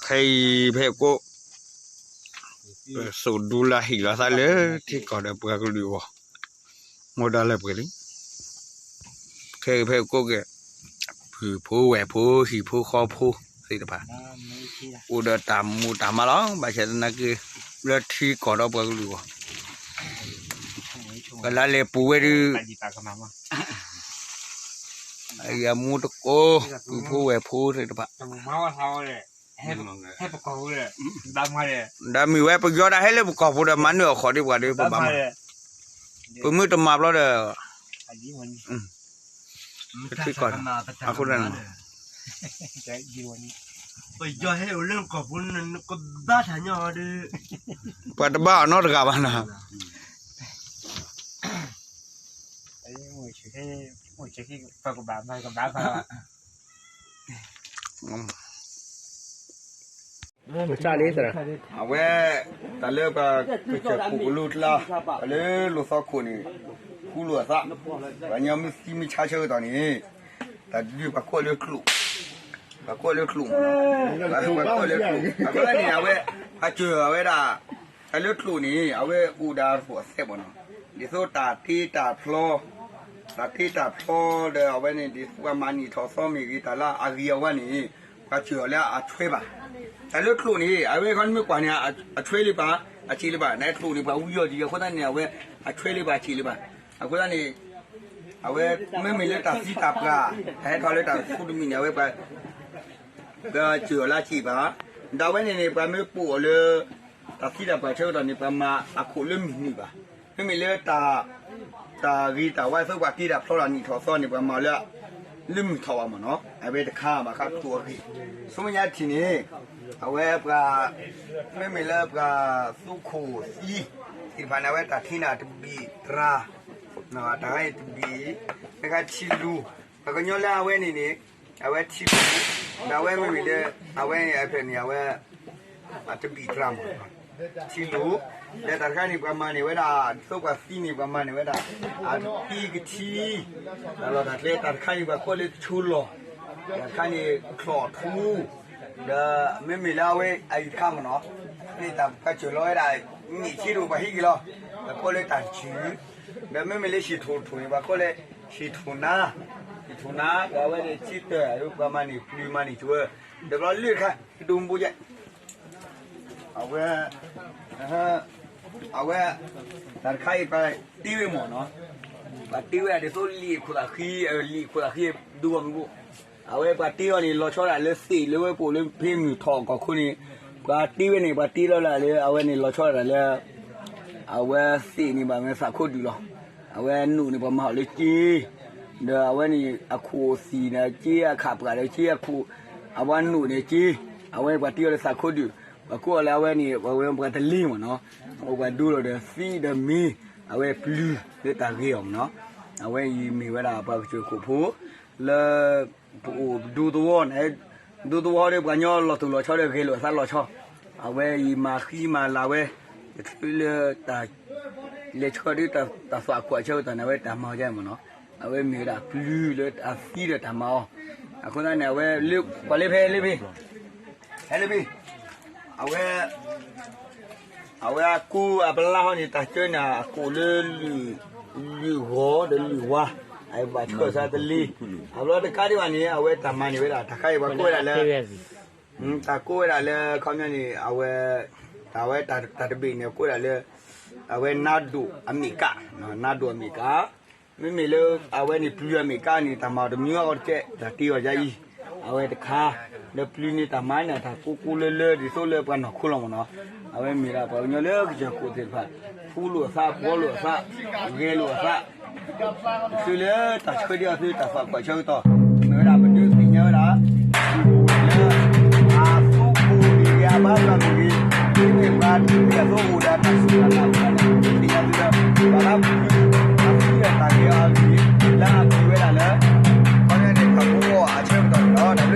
ဖဲအံၤဖဲအကိး ပစိာ်ဒူလၢဟံၣ်လီၤသးလၢထံကီၢ်ဒီးပှၤကလုာ်အဂီၢ်, မိၢ်ဒီးလၢပှဲၤလံ, ခဲအံၤဖဲအကိးက့ၤ ဖုၣ်ဖိဝဲၢ်ဖိ ဟံၣ်ဖိဃီဖိသ့ၣ်တဖၣ် အိၣ်ဒီးတၢ်မူးတၢ်မၤလီၤ. ဘၣ်ဆၣ်သနာ်က့ လၢထံကီၢ်ဒီးပှၤကလုာ်အဂီၢ် ပလါလဲၤပူၤဝဲဒုး အမူးတကိး ဖုၣ်ဖိဝဲၢ်ဖိသ့ၣ်တဖၣ် ဒီးမ့ၢ်ဝဲပယီၤဒၣ်ဟဲလၢပကီၢ်ပူၤဒီး မၤနၢၤအီၤဃီဒ်ပှၤဒီး ပဘၣ်မၤ, ပမ့ၢ်တမၤဘျီဒီး ထံကီၢ် အဃိန့ၣ် ပယီၤဟဲအိၣ်လၢကီၢ်ပူၤ နကဘါထၢ်ညီဒီး ပှၤတဘါအီၤနီတဂၤဘၣ်နၤ. အဝဲ တၢ်လၢပှၤကစၢၢ်ခိၣ်ကလိကျါ ပှၤလၢလိာ်သီခိၣ်န့ၣ် ခူလိာ်အသး, ပှၤကညီမ့ၢ်သံမ့ၢ်ဆါဆၢကတီၢ်န့ၣ် တၢ်ဒုးပှၤကိးလၢကျိာ်, ပှၤကိးလၢကျိာ်မ့ၢ်နီၤ, ပှၤကိးလၢကျိာ်, အဃိသတးန့ၣ် အဝဲ ပှၤစၢၢ်အီၤဝဲဒၣ် တၢ်လၢကျိာ်န့ၣ် အဝဲအိၣ်ဒီးတၢ်အသဲၣ်မ့ၢ်နီၤ, ဒ်သိးတၢ်တ့တၢ်ဖျီ တၢ်တ့တၢ်ဖျီဒီးအဝဲန့ၣ် ဒ်သိးပှၤမၤနံၣ်ထီၣ်သီမ့ၢ်ဂ့ၤ တၢ်လၢအဂ့ၤအဝါန့ၣ် ပှၤစၢၢ်အီၤလၢအထွဲဘၣ်. တၢ်လၢကျိာ်န့ၣ် အဝဲခီမ့ၢ်ကွၢ်န့ၣ် အထွဲလၢၤဘၣ် အစံးလၢၤဘၣ်, နကျိာ်န့ၣ် ပှၤဝံအီၤဒ်အဃိသတးန့ၣ် အဝဲ အထွဲလၢၤဘၣ် အစံးလၢၤဘၣ်. အဃိသတးန့ၣ် အဝဲ မ့မ့ၢ်လၢတၢ်သံတၢ်ပှၢ် တၢ်ဟဲထီၣ်လၢတၢ်သူတမံၤန့ၣ် အဝဲပှၤ ပှၤစၢၢ်အီၤလၢအစံးဘၣ်, ဒီးအဝဲန့ၣ်န့ၣ် ပှၤမ့ၢ်ပိာ်အီၤလၢ တၢ်သံတၢ်ပှၢ်ဆၢကတီၢ်န့ၣ် ပှၤမၤအခိၣ်လၢမုၢ်နုာ်ဘၣ်. မ့မ့ၢ်လၢတၢ် တၢ်ဂ့ၤတၢ်ဝါအသိး ပှၤတ့တၢ်ဖျီတၢ်နံၣ်ထီၣ်သီန့ၣ် ပှၤမၤအီၤလၢ လၢမုၢ်ထီၣ်ဘၣ်မ့ၢ်နီၤ, အဝဲတခါဘၣ်ဃးကျိာ်အဂ့ၢ်. ဆူမဲာ်ညါထံၣ်န့ၣ် အဝဲပှၤ မ့မ့ၢ်လၢပှၤသူခိၣ်သံသ့ၣ်တဖၣ်န့ၣ် အဝဲတၢ်ထံၣ်န့ၣ်တဘံၣ်တရၣ်, တၢ်ဂ့ၢ်တဘံၣ်, မ့ၢ်ခါထံလူၤ, ပှၤကညီလၢအဝဲန့ၣ်န့ၣ် အဝဲထံလူၤ, ဒီးအဝဲမ့မ့ၢ်လၢ အဝဲဖဲန့ၣ် အဝဲ အတဘံၣ်တရၣ်မ့ၢ် ထံလူၤ, ဒီးတၢ်တခါန့ၣ် ပှၤမၤန့ၢ်ဝဲဒၣ် ဒ်သိးပှၤသံန့ၣ် ပှၤမၤန့ၢ်ဝဲဒၣ် အတံကထံ, တၢ်လီၢ်တၢ်ကျဲ တၢ်တခါန့ၣ် ပှၤကိးလၢတဆိလီၢ်, တၢ်တခါန့ၣ် ချီၣ်ထူ, ဒီးမ့မ့ၢ်လၢအဝဲအံၤတခါမ့ၢ်နီၤ, မ့ၢ်တၢ်ပှၤစၢၢ်လီၤဝဲဒၣ် မ့ၢ်ဆ့ဒိၣ်ပှၤဟံးက့ၤလီၤ, ပှၤကိးလၢတၢ်တဆူၣ်, ဒီးမ့မ့ၢ်လၢဆံၣ်ထိၣ်ထိၣ်န့ၣ် ပှၤကိးလၢ ဆံၣ်ထိၣ်နါ, ဆံၣ်ထိၣ်နါ ဒီးအဝဲန့ၣ်ဆံတၢၢ် ပှၤမၤန့ၢ်ပျုၤမၤန့ၢ်ဆိ, ဒီးဘျီလၢတခါ ဒိၣ်မူယဲၢ် အဝဲ အဝဲ တၢ်တခါအံၤ ပှၤတ့ဝဲမ့ၢ်နီၤ, ပှၤတ့ဝဲဒၣ်ဒ်သိးလံာ်ခိၣ်သၣ်ဃံ, လံာ်ခိၣ်သၣ်ဃံဒိၣ်မုၢ်ဘိ, အဝဲပှၤတ့အီၤန့ၣ် လီၤဆီဒၣ်လၢသ့ၣ်လၢဝဲပိာ်လၢဖဲမုၢ်ထီၣ်အကီၢ်ခိၣ်န့ၣ်, ပှၤတ့ဝဲန့ၣ် ပှၤတ့လီၤဒၣ်လၢ အဝဲန့ၣ်လီၤဆီဒၣ်လၢ အဝဲသ့ၣ်န့ၣ်ဘၣ်မ့ၢ်သးခိၣ်ဒုၣ်လီၤ, အဝဲနိၣ်န့ၣ် ပှၤမၤအီၤလၢက့ ဒီးအဝဲန့ၣ် အခိၣ်သံၣ်န့ၣ် က့အခၣ်ပှၢ်ဒီးက့အခိၣ်, အဝဲနိၣ်န့ၣ်က့, အဝဲပှၤတ့အီၤလၢသးခိၣ်ဒုၣ်, ပှၤကိးအီၤလၢအဝဲန့ၣ် ပှၤဝဲပှၤတလ့မ့ၢ်နီၤ, အဝဲပှၤဒိလီၤဒီးသံဒီးမ့ၢ်, အဝဲပျုၤလၢတၢ်ဂ့ၤအီၤမ့ၢ်နီၤ, အဝဲအံၤမ့ၢ်ဝဲဒၣ်ပှၤကစၢၢ်ခိၣ်ဖိ လၢ ပအိၣ်ဒူသဝီန့ၣ်, ဒူသဝီဒီးပှၤကညီလီၤတိၢ်လီၤဆီဒီးဂဲၤလိာ်အသးလီၤဆီ, အဝဲအံၤမၤဃံမၤလၤဝဲ, တချုးလၢ လဲၤဆှၢဒ်တၢ်သွၣ်ခိၣ်အဆၢကတီၢ်န့ၣ် အဝဲတၢ်မၤအီၤဒ်မ့ၢ်နီၤ, အဝဲမ့ၢ်ဝဲဒၣ်ပျုၤလၢအသံဒီးတၢ်မၤအီၤ, အဃိသတးန့ၣ် အဝဲလၢ ပှၤလၢဖဲလၢဖဲ ဟဲလၢဖဲ အဝဲ အဝဲအကူအပလါဟီန့ၣ် တၢ်ကၢန့ၣ် အကိာ်လၢ လွံၢ်ဂီၤဒီးလွံၢ်ဝါ, အဘၣ်ဆှၢစးတလ့, အဘျီတကးဒံးဘၣ်န့ၣ် အဝဲတၢ်မၤန့ၢ်ဝဲဒၣ် တၢ်ခါအံၤပှၤကိးဝဲဒၣ်လၢ တၢ်ကိးဝဲဒၣ်လၢ ခီပညီန့ၣ် အဝဲ တၢ်ဝဲတၢ်တဘ့ၣ်န့ၣ် ကိးဝဲဒၣ်လၢ အဝဲနါဒိၣ်အမ့ၢ်ကး, နါဒိၣ်အမ့ၢ်ကး, မ့မ့ၢ်လၢ အဝဲန့ၣ်ပျုၤအမ့ၢ်ကးန့ၣ် တၢ်မၤအီၤတမံၤအဂီၢ်တကဲ တၢ်တ့အီၤယါအံၤ, အဝဲတခါ, ဒီးပျုၤန့ၣ်တၢ်မၤန့ၣ် တၢ်ကိးကိးလၢလၢ ဒ်သိးလၢပှၤနီၢ်ခိလီၤမ့ၢ်နီၤ, အဝဲမ့ၢ်ဒၣ်ပှၤကညီလၢကစၢၢ်ခိၣ်သ့ၣ်တဖၣ် ဖူလိာ်အသး ပှီလိာ်အသး ဂဲၤလိာ်အသး သုလၢတၢ်ဆှၢဒံးအီၤသုတၢ်သွၣ်ခိၣ်အဆၢကတီၢ်, မ့ၢ်ဝဲဒၣ်ပဒုးသ့ၣ်ညါဝဲဒၣ် လၢ အသူခိၣ်မ့ၢ်ဂ့ၤ အဘါသၣ်မ့ၢ်ဂ့ၤ, မ့မ့ၢ်ပှၤတမံၤအသိးအိၣ်ဒီးတၢ်စူၢ်တၢ်နာ်သ့ၣ်ညါသုလၢ ပှၤလၢအပျုၤ အပျုၤတၢ်ဂ့ၤအဂ့ၢ် လၢအပျုၤဝဲဒၣ်လၢ ခီဖျိန့ၣ် တၢ်ကိးအီၤအဆၢကတီၢ်န့ၣ်လီၤ.